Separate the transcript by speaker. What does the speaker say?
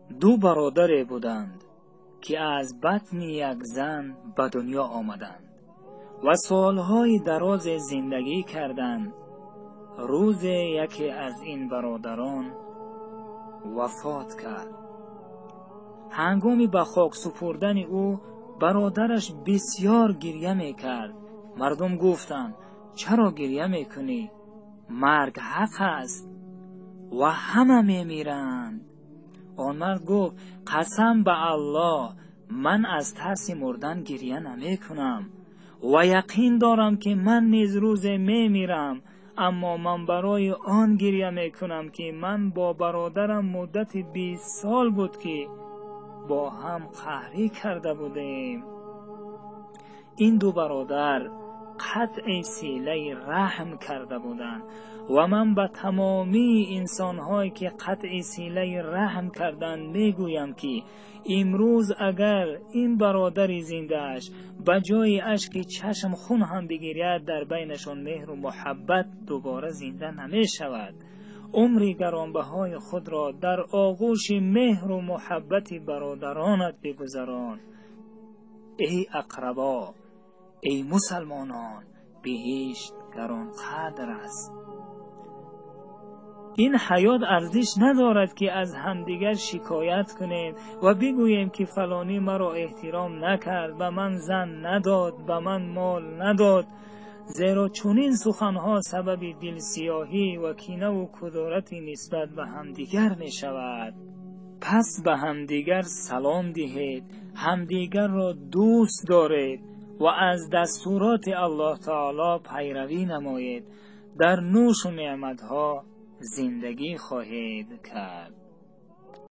Speaker 1: Ду бародаре буданд, ки аз батни як зан ба дунё омаданд ва солҳои дарозе зиндагӣ карданд. Рӯзе яке аз ин бародарон вафот кард. Ҳангоми ба хок супурдани ӯ бародараш бисёр гиря мекард. Мардум гуфтанд: чаро гиря мекунӣ? Марг ҳақ аст ва ҳама мемиранд. Он мард гуфт: қасам ба Аллоҳ, ман аз тарси мурдан гиря намекунам ва яқин дорам, ки ман низ рӯзе мемирам, аммо ман барои он гиря мекунам, ки ман бо бародарам муддати 20 сол буд, ки бо ҳам қаҳрӣ карда будем. Ин ду бародар қатъи силаи раҳм карда буданд ва ман ба тамомии инсонҳое, ки қатъи силаи раҳм карданд, мегӯям, ки имрӯз агар ин бародари зиндааш ба ҷои ашки чашм хун ҳам бигиряд, дар байнашон меҳру муҳаббат дубора зинда намешавад. Умри гаронбаҳои худро дар оғӯши меҳру муҳаббати бародаронат бигузарон. Эй ақрабо, эй мусалмонон, биҳишт гаронқадр аст. Ин ҳаёт арзиш надорад, ки аз ҳамдигар шикоят кунем ва бигӯем, ки фалонӣ маро эҳтиром накард, ба ман зан надод, ба ман мол надод, зеро чунин суханҳо сабаби дилсиёҳӣ ва кинаву кудурати нисбат ба ҳамдигар мешавад. Пас ба ҳамдигар салом диҳед, ҳамдигарро дӯст доред ва аз дастуроти Аллоҳ таоло пайравӣ намоед. Дар нӯшу неъматҳо зиндагӣ хоҳед кард.